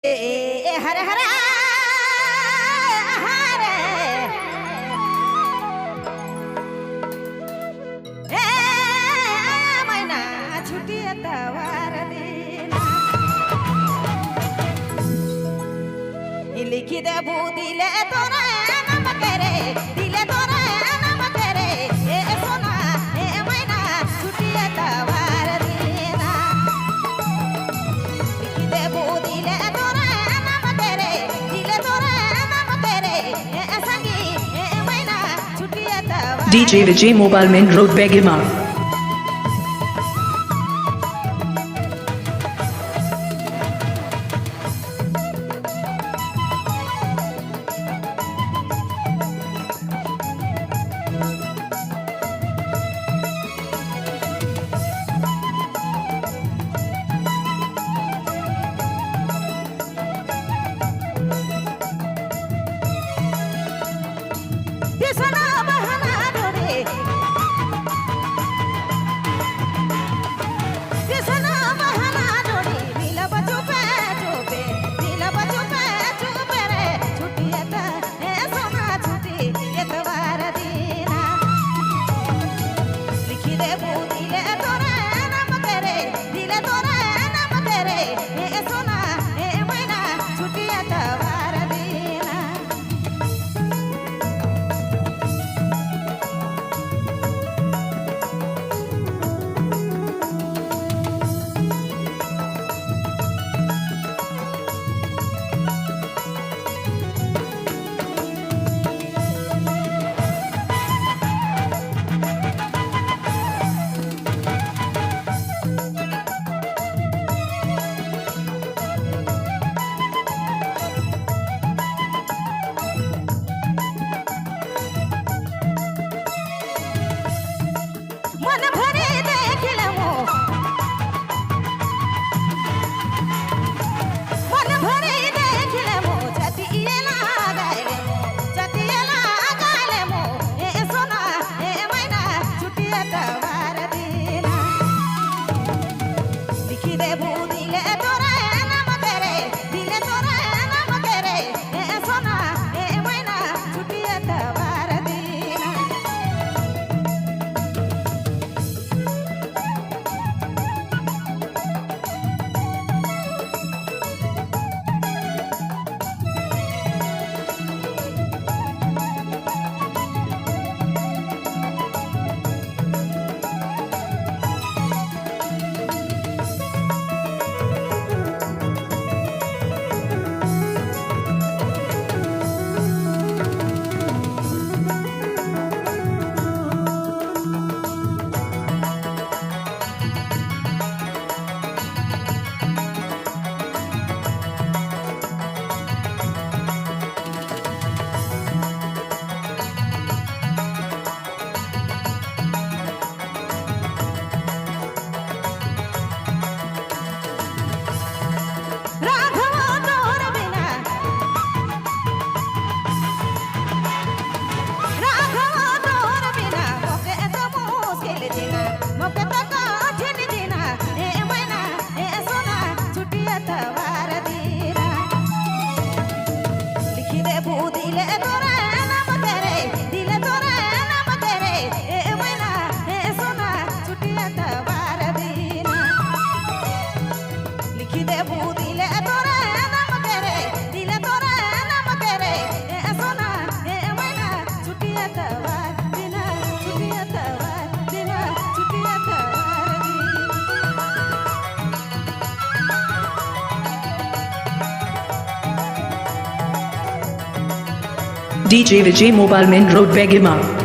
हर हर हर ए मैना छुट्टी तवार देना लिखी देबू दिले तोरा नाम करे दिले तोरा नाम करे ए सोना ए मैना छुट्टी तवार देना लिखी देबू दिले तोरा नाम करे दिले तोरा नाम करे ए संगी ए मैना छुट्टी तवार DJ Vijay Mobile Main Road Begima. Bisana बहना डोरे बिसना बहना डोरे मिलब चुपे चुपे मिलब चुपे चुपे रे छुट्टी त ए सोना छुट्टी एतवार दिना लिखी देबू दिले तोरा नाम करे दिले तोरा नाम करे ए सोना ए मैना छुट्टी एतवार दिना। मन भरे देखल मो मन भरे देखल मो छतिए लागल मो छतिए लागल मो ए सोना ए मैना छुट्टी तवार दिना लिखी देबू दिले तोरा नाम करे दिले तोरा नाम करे ए सोना ए मैना छुट्टी तवार दिना। राघव तोर बिना राघव तोर बिना मोके तो मुश्किल जिना मोके तो कठिन जिना ए मैना ए सोना छुट्टी तवार दिना लिखी देबू दिले तोरा नाम करे दिले तोरा नाम करे ए मैना ए सोना छुट्टी तवार दिना लिखी देबू दिले तोरा नाम करे दिले तोरा नाम करे ए सोना ए मैना छुट्टी तवार दिना छुट्टी तवार दिना छुट्टी तवार दिना। DJ Vijay Mobile Main Road Begima.